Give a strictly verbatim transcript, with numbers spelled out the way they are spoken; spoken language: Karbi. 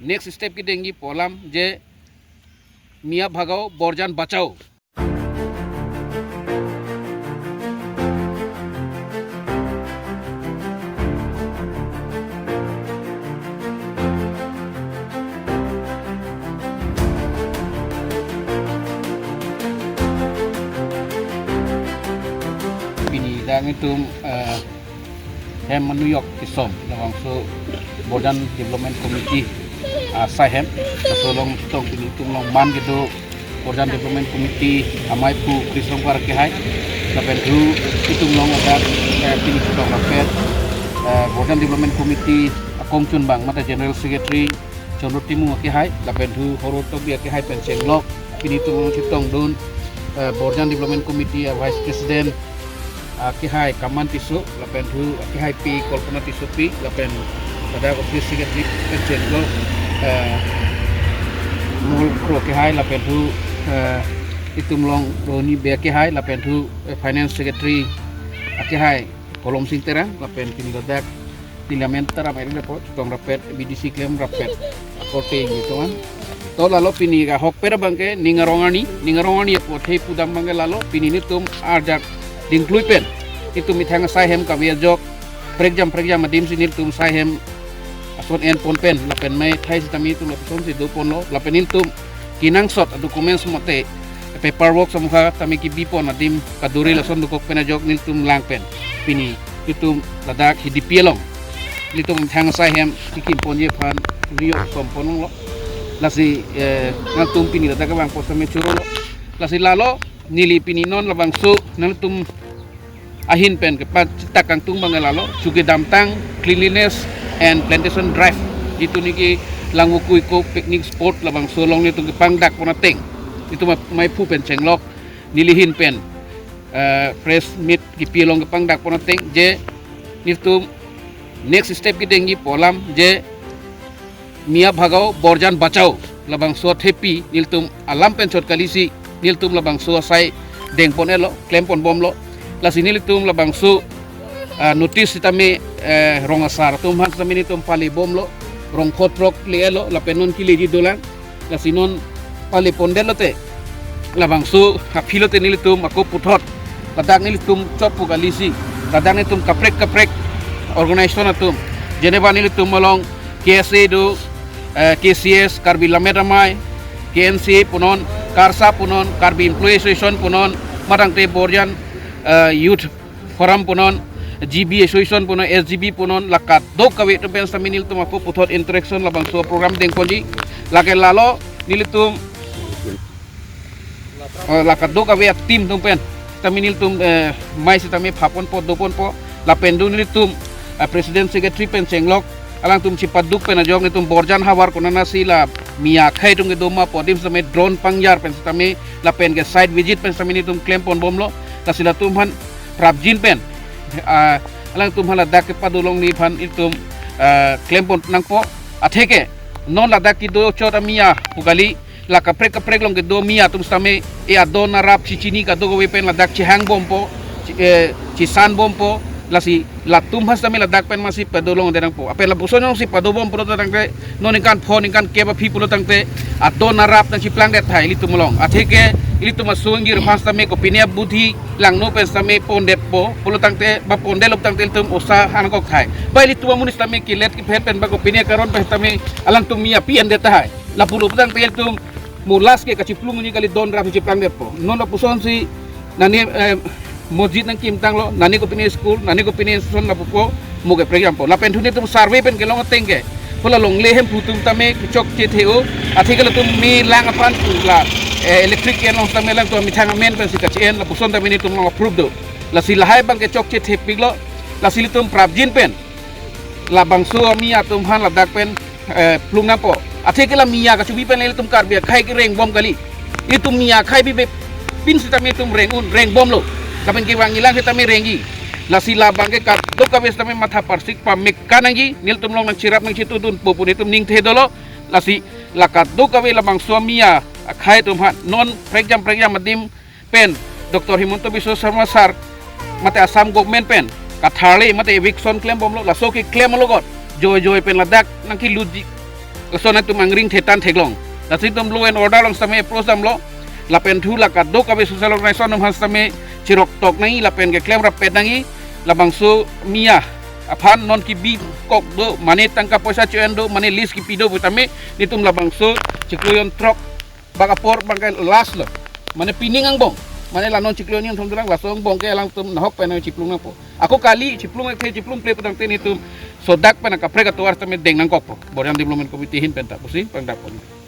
Next step kedengji pu alam je Mia bhagao, Borjan bachao. Pini dak nelitum, eh, hem manuyok kesom labangso Borjan Development Committee asai hem. Laso along chetong pini nelitum along man kedo Borjan Development Committee amei aphu Chris Rongphar akehai. Lapen thu nelitum along ada, eh, pini chetong rapet, eh, Borjan Development Committee akongchunbang mate General Secretary Chandra Timung akehai, lapen thu Horo Tokbi akehai pen chenglok, pini nelitum along chetongdun, eh, Borjan Development Committee a Vice President akehai Kaman Tisso, lapen thu akehaipi Kalpana Tissopi, lapen pada office secretary pen chenglok, eh, Mol Kro akehai, lapen thu, eh, nelitum along Roni Bey akehai, lapen thu, eh, finance secretary akehai Kolom Sing Terang, lapen pini ladak neli amen Taram Eri lapu chetong rapet, B D C klem rapet akorte nelitum an. To lalo pini ahokpet abangke ning arong arni, ning arong arni apot he pudam abangke lalo pini nelitum arjak dingklui pen nelitum methang asai hem kave ajok prekjam prekjam adim si nelitum asai hem ason enpon pen lapen mei thai sitame nelitum lapuson si doponlo lapen nelitum kenangsot a documents mate paperwork samukha tame kebipon adim kaduri lason dokok pen ajok nelitum lang pen pini nelitum ladak Hidipi along nelitum methang asai hem kekimponji aphan niyok somponlonglo. Lasi, eh, nangtum pini ladak kevang post tame churolo. Lasi lalo neli pini non labangso nangtum ahin pen kepachitak kangtung abang lalo, chuke damtang cleanliness and plantation drive, itum niki Langvoku Eco Picnic Spot labangso along nelitum kepangdakpon ateng, itum amei aphu pen chenglok neli ahin pen, eh, press meet kepi along kepangdakpon ateng je nelitum next step kedengji pu alam je Mia bhagao, Borjan bachao. Labangso athepi nelitum alam pen chot kalisi nelitum labangso asai dengpon-etlo, klemponbomlo. Lasi nelitum labangso, ah, notice sitame, eh, rong asar atum aphan sitame nelitum palebomlo, rong phot rok le-etlo, lapen non keleji dolang. Lasi non palepondetlote labangso aphi lote nelitum ako puthot ladak nelitum chot pu kalisi ladak nelitum kaprek kaprek organization atum, jeneba nelitum along K S A do, eh, K C S, Karbi Lammet Amei, K N C A punon, KARSA punon, Karbi Employee Association punon, matangte Borjan, eh, Youth Forum punon, G B Association punon, S G B punon, la kadokave atum pen sitame nelitum ako puthot interaction labangso program dengponji. Lake lalo nelitum, eh, la kadokave a-team atum pen sitame nelitum, eh, mei sitame phaponpo, doponpo, lapen do nelitum, eh, president secretary pen chenglok, alangtum chepaduk pen ajok nelitum Borjan havar konatsi la Mia akhei atum kedo ma pu adim sitame drone pangjar pen sitame lapen ke site visit pen sitame nelitum klemponbomlo. Lasi latum aphan prapjin pen, ah, alangtum aphan ladak kepadolongji aphan itum, ah, klempon nangpo. Atheke non ladak kedo chot a-Mia pu kali, la kaprek kaprek along kedo Mia atum sitame e adon arap chichini kadokave pen ladak chehangbompo, chi-, eh, chesanbompo. Lasi latum aphan sitame ladak pen masi padolongde nangpo. Lapen lapuson alongsi padobom pulo tangte non ningkan pho ningkan kep aphi pulo tangte adon arap nangcheplangdet tahai ilitum along. Atheke ilitum aso ingjir aphan sitame kopine abudhi langno pen sitame pondetpo pulo tangte ba pondetlo tangte ilitum osa hangkok tahai. Ba ilitum amonit sitame kelet kephet pen ba kopine karon pen sitame alangtum Mia pi-endet tahai. Lapulo tangte ilitum mo last ke kacheplungji kali, don arap cheplangdetpo. Non lapusonsi nane, eh, mosjid nangkimtanglo, nane kopine school, nane kopine institution lapupo, mo ke prekjampo. Lapen thu nelitum survey pen kelong ateng ke, hala longle Hemphu atum tame kechokche the-o, atheke latum me lang aphan pu la, eh, electric ke-en along sitame alangtum methang amen pensi kache-en, lapuson tame nelitum along approve do. Lasi lahai abangke chokche thepiklo, lasi ilitum prapjin pen labangso a-Mia atum aphan ladak pen, eh, plung nangpo. Atheke la Mia kachebi pen ilitum Karbi akhei kerengbom kali. Itum Mia akhei bibepin sitame itum reng-un, rengbomlo. Lapen kevangjilang sitame rengji. Lasi labangke kadokave sitame matha parsik pamek kanangji. Nelitum along nangcherap nangchetudunpo pu nelitum ningthe dolo. Lasi la kadokave labangso a-Mia akhei atum aphan non prekjam prekjam adim pen Doctor Himanta Biswa Sarma sir mate Assam government pen katharle mate eviction klembomlo, laso keklem alogot joi joi pen ladak nangkelutji. Lason atum angring thetan theklong. Lasi itum law and order along sitame approach damlo. Lapen thu la kadokave social organization atum aphan sitame chirok tok nangji lapen keklem rapet nangji. Labangso miya aphan non kebikok do, mane tangka poisa cho-en do, mane lease kepi do pu tame, nelitum labangso chiklo jon throk bak apor abangke last lo. Mane pining angbong. Mane la non chiklo jon thom dolang, laso angbong ke alangtum nahok pen chiplung nangpo. Ako kali chiplung ke chiplung ple pu tangte nelitum sodak pen kaprek atovar sitame deng nangkokpo. Borjan Development Committee ahin pen ta pusi pangdakpon.